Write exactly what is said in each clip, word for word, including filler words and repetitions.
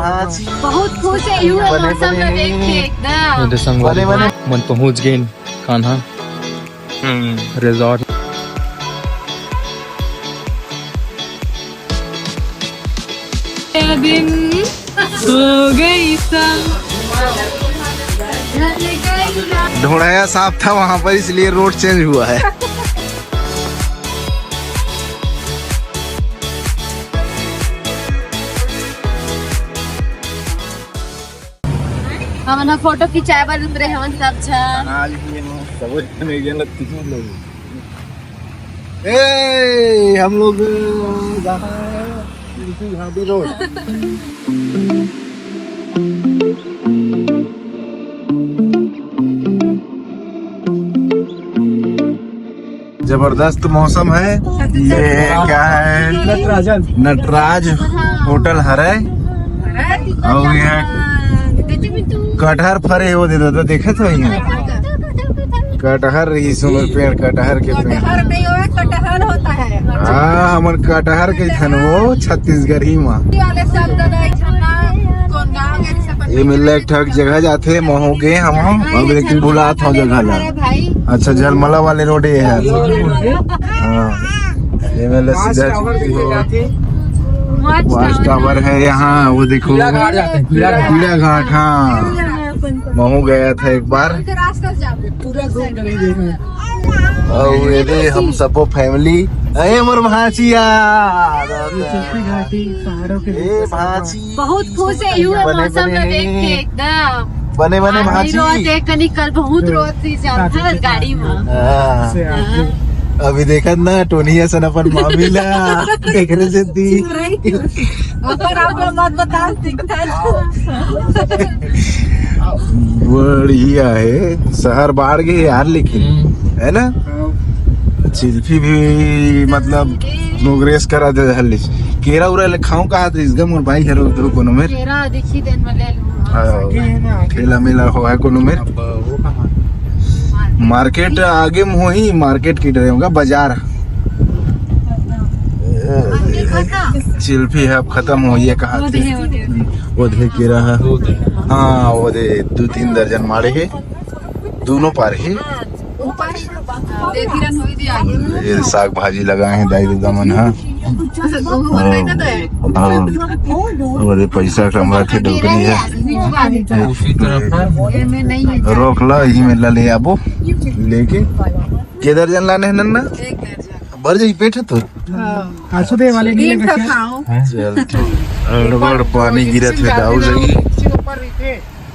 बहुत खुश हे यू मौसम ला देख के एकदम। संगवारी मन पहुंच गए कान्हा रिजॉर्ट। दिन हो गई सा। ढोढ़ाया साफ था वहां पर, इसलिए रोड चेंज हुआ है। हमन ह फोटो खिंचाए बर उतरे हवन सब झन। आज भी हम सब झन एक जन लगती हैं लोग। ए, हम लोग जा रहे हैं तुलसी घाटी रोड। जबरदस्त मौसम है। ये क्या है? नटराजन। नटराज होटल हरे। और ये कटहर फरे हो दे दादा, देखे तो ही कटहर रही सुंदर पेड़, कटहर के पेड़। कटहर नहीं होता, कटहल होता है। हाँ, हमन कटहर के थन वो छत्तीसगढ़ी माँ। वाले सब दादा एक ठन ना, कौन गाँव है, सब ये मिल एक ठक जगह जाते, महू गए हम, अब लेकिन भुलात हो जगह ला। भाई। अच्छा, झलमला वाले रोड ये है। हाँ, ये मिल सीधा वॉच टावर है यहाँ, वो देखो। पीड़ा घाट जाते हैं, पीड़ा घाट। पीड़ा घाट, हाँ। महू गया था एक बार। रास्ता से जाओ। पूरा घूम के नहीं देखा। और ये रे हम सबो फैमिली। अरे हमर भांचिया। तुलसी घाटी पहाड़ों के ए बीच में भांची। बहुत खुश है यू बने मौसम में बने देख के हैं। एकदम। बने बने आज नहीं भांची। रोज एक कनी कल बहुत रोज थी जाता है गाड़ी में। हाँ। से आगे। अभी देखत ना टोनी असन अपन मामी ला। एकरे से दी। अगर आप लोग मत बताओ, दिखता है। बढ़िया है, शहर बाढ़ गए यार, लेकिन हम्म। है ना? हाँ। चिल्फी भी मतलब प्रोग्रेस करा दे हल्ली। केरा उरा ले खाऊं कहा तो इसका मोर भाई घर उधर कोनो में। केरा देखी देन में ले लूं। हाँ, ठेला मेला हो है कोनो में। अब वो कहाँ? मार्केट आगे में होही, मार्केट की डरे होगा, बाजार। चिल्फी है, अब खत्म हो ये कहा वो थे। दे, वो दे। वो दे केरा है। वो दे। हाँ, वो दे, दो तीन दर्जन मारे है, दोनों पार है। ऊपर देखी रन हुई थी आगे। ये साग भाजी लगाए हैं दाई ददा मन, हाँ। अच्छा, वो बोल रहे थे तो है। हाँ। और ये पैसा कमरा थे डोकरी है। उसी तरफ है। ये में नहीं है। रोक ला, यही में ला ले आबो। लेकिन के दर्जन लाने हैं नन्ना? एक दर्जन। भर जाई पेट है तो। हाँ। आंसू दे वाले नहीं तीन लगे ठो क्या? खाओ। चल, ठीक। अड़बड़ पानी गिरत है, दाऊ लगी। ऊपर रखे।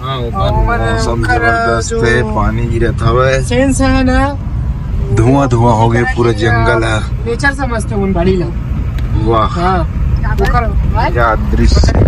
हाँ, ऊपर। मौसम जबरदस्त है, पानी गिरत हवे। सेंस है ना? धुआं धुआं हो गए पूरा जंगल है। नेचर समझते उन भाड़ी ला। वाह। हाँ। ओकर क्या दृश्य।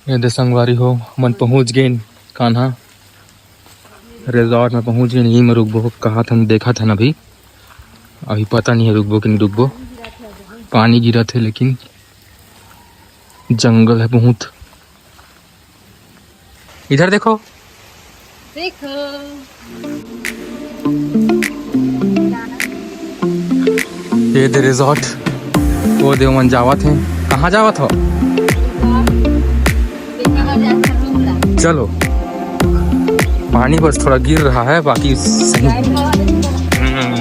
ये दे संगवारी हो, हमन पहुंच गेन कान्हा रिजॉर्ट में, पहुंच गेन। यहीं में रुकबो, कहा थन, देखा थन अभी, अभी पता नहीं है रुकबो कि नहीं रुकबो। पानी गिरत है, लेकिन जंगल है बहुत। इधर देखो। देखो। ये दे रिजॉर्ट, वो दे मन जावत हैं। कहाँ जावत हो? चलो, पानी बस थोड़ा गिर रहा है, बाकी सही। हम्म।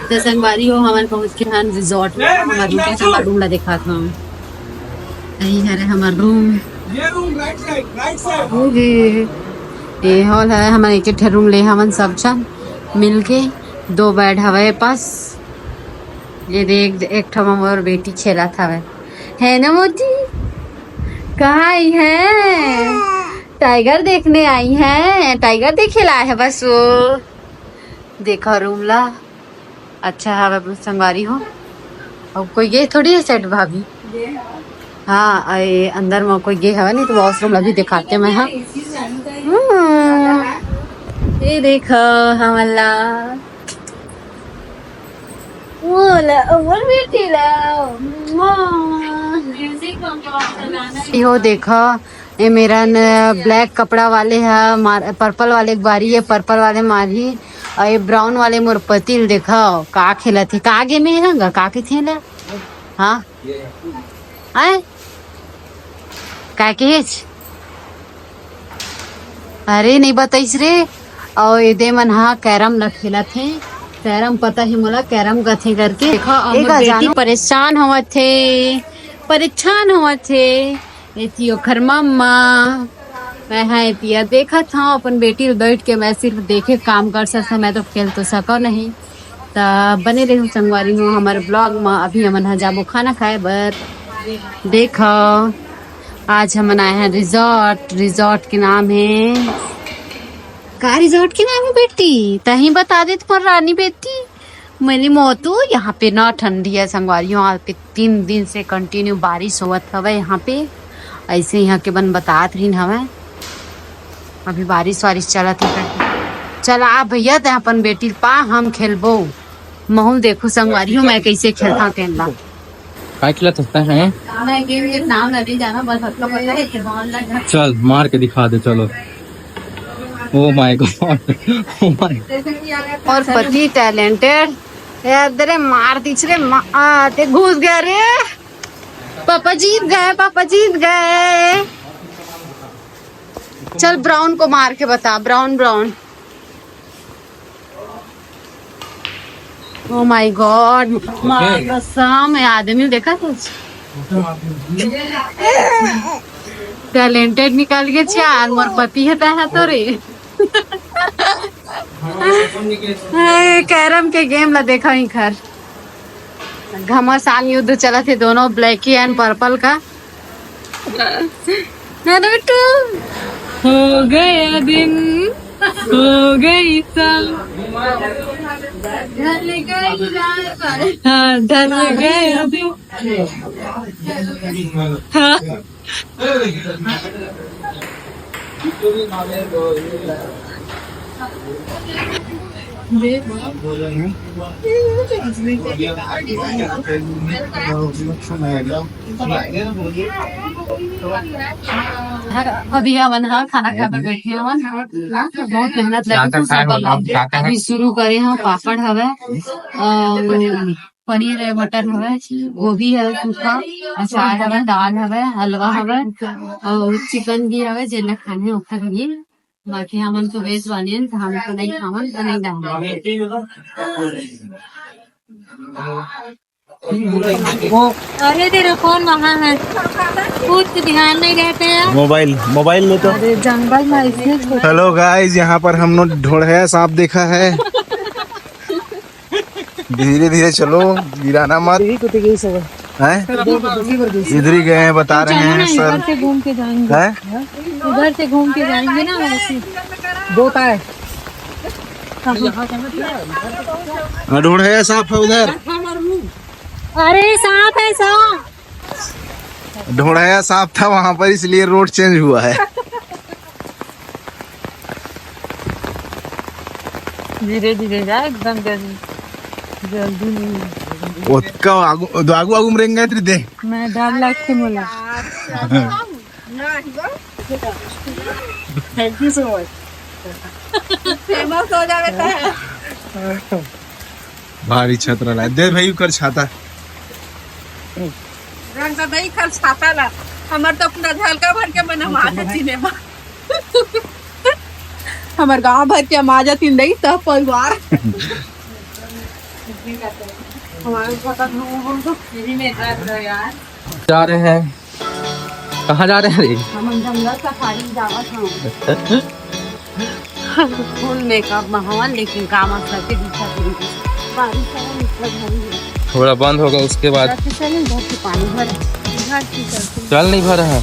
तो संगवारी हो, हमन पहुंच के हन रिजॉर्ट में। हमर रूम के, हमर रूम ला देखात हूँ। यही हरे हमर रूम। ये room right side, right side. Okay, ये हॉल है। हमन एक एक ठे रूम ले, हमन सब झन मिलके दो बेड हवे पास। ये देख, एक ठो मोर बेटी खेलत हवे, है ना मोटी? कहाँ आई है? टाइगर देखने आई है, टाइगर देखे ला है बस वो। देखा रूम ला, अच्छा हवे संगवारी हो। अब कोई गे थोड़ी है सेठ भाभी। हाँ, ए, अंदर में कोई गे हवे नहीं तो वॉशरूम ला भी दिखाते मैं। हाँ, हम्म, ये देखो हमला, वो ला, वो बेटी ला, वो। यो देखो, ये मेरा न ब्लैक कपड़ा वाले ह मार, पर्पल वाले के बारी है, पर्पल वाले मारही, और ये ब्राउन वाले मोर पति ल देखो का खेलत हे, का गेम हे हंगा, का कथे ला? हाँ, आय, का कहेच? अरे नहीं बताइस रे। और ये दे मन हा कैरम ल खेलत हे, कैरम पता ही मोला कैरम कथे करके। देखो, अमर बेटी परेशान होवत हे, परेशान होवत हे। एती ओखर मम्मा, मैं हा एतिया देखत हूँ अपन बेटी ल बैठ के। मैं सिर्फ देखे काम कर सकता, मैं तो खेल तो सको नहीं। त बने रहू संगवारी हो हमर ब्लॉग में। अभी हमन ह जाबो खाना खाए बर। देखो, आज हमन आए हैं रिजॉर्ट। रिजॉर्ट के नाम है, का रिजॉर्ट के नाम है बेटी? तही बता दे तुम्हार रानी बेटी। मेरी मोतू, यहाँ पे ना ठंडी है संगवारी हो, यहाँ पे तीन दिन से कंटिन्यू बारिश होवत हवे यहाँ पे। ऐसे यहाँ के बन बतात रहीन हवे, अभी बारिश वारिश चलत हे। चल आ भैया, ते अपन बेटी ल पा, हम खेलबो। महू देखू संगवारी हो, मैं कैसे खेलता तेन ला। काय खेलत हस तैं? मैं गेम के नाम नहीं जाना, बस अतका पता है कि बॉल लगा। चल मार के दिखा दे, चलो। Oh my God, oh my। जैसे कि अगर और पति टैलेंटेड। ए, अरे मार दीच रे, मा-, आ, ते घुस गया रे। पापा जीत गए, पापा जीत गए। चल ब्राउन को मार के बता, brown, brown. Oh my God, माँ कसम, ये आदमी देखा कुछ टैलेंटेड निकाल के चाल, मोर पति है तैं हा तो रे। कैरम के गेम ला देखा ही घर। घमासान युद्ध चलत हे दोनों ब्लैकी एंड पर्पल का। ना बेटू। हो गया दिन, हो गई शाम। ढल गई रात। हाँ, ढल गया दिन। हाँ। अभी हमन ह खाना खाए बर बैठे हवन। बहुत मेहनत लगे। अभी शुरू करे हन, पापड़ हवे और पनीर है, मटर हवे, गोभी है सूखा, अचार हवे, दाल हवे, हलवा हवे और चिकन भी हवे, जेला खाने ओखर लिए। बाकी हमन तो वेज वाले हैं, तो हम तो नहीं खावन, तो नहीं डालना। अरे तेरा फोन वहाँ है, कुछ ध्यान नहीं रहते यार। मोबाइल, मोबाइल ले तो। अरे जंगल में इसलिए छोड़। हेलो गाइस, यहाँ पर हम लोग ढोढ़या सांप देखा है। धीरे धीरे चलो, गिराना मत। यही तो गई सब। हैं? इधर ही गए हैं, बता रहे हैं सर। इधर से घूम के जाएंगे। हैं? इधर से घूम के जाएंगे ना वैसे। दो ताए। हाँ, ढोढ़या सांप है उधर। अरे सांप है, सांप। ढोढ़या सांप था वहां पर, इसलिए रोड चेंज हुआ है। धीरे धीरे जा, एकदम जल्दी, जल्दी नहीं। ओतका आगू, आगू, आगू में रेंगा तेरी दे। मैं डर लगती मोला। Thank you so much। Famous हो जावे तो है। भारी छतरा ला दे भाई, कर छाता। रंग तो दई खर छाता ला, हमर तो पूरा झलका भर के मन मार सिनेमा। हमर गांव भर के माजा तीन दई सब परिवार। हमारे पता नहीं, हम तो फ्री में रह रहे यार। जा रहे हैं, कहाँ जा रहे हैं रे? हम जंगल सफारी जावत हूँ। फुल मेकअप में हवन, लेकिन काम करके दिखा देंगे। बारिश है, निकल जाएंगे। थोड़ा बंद होगा, उसके बाद। घर से चलें, घर से पानी भर, घर से चलते। चल नहीं भर है।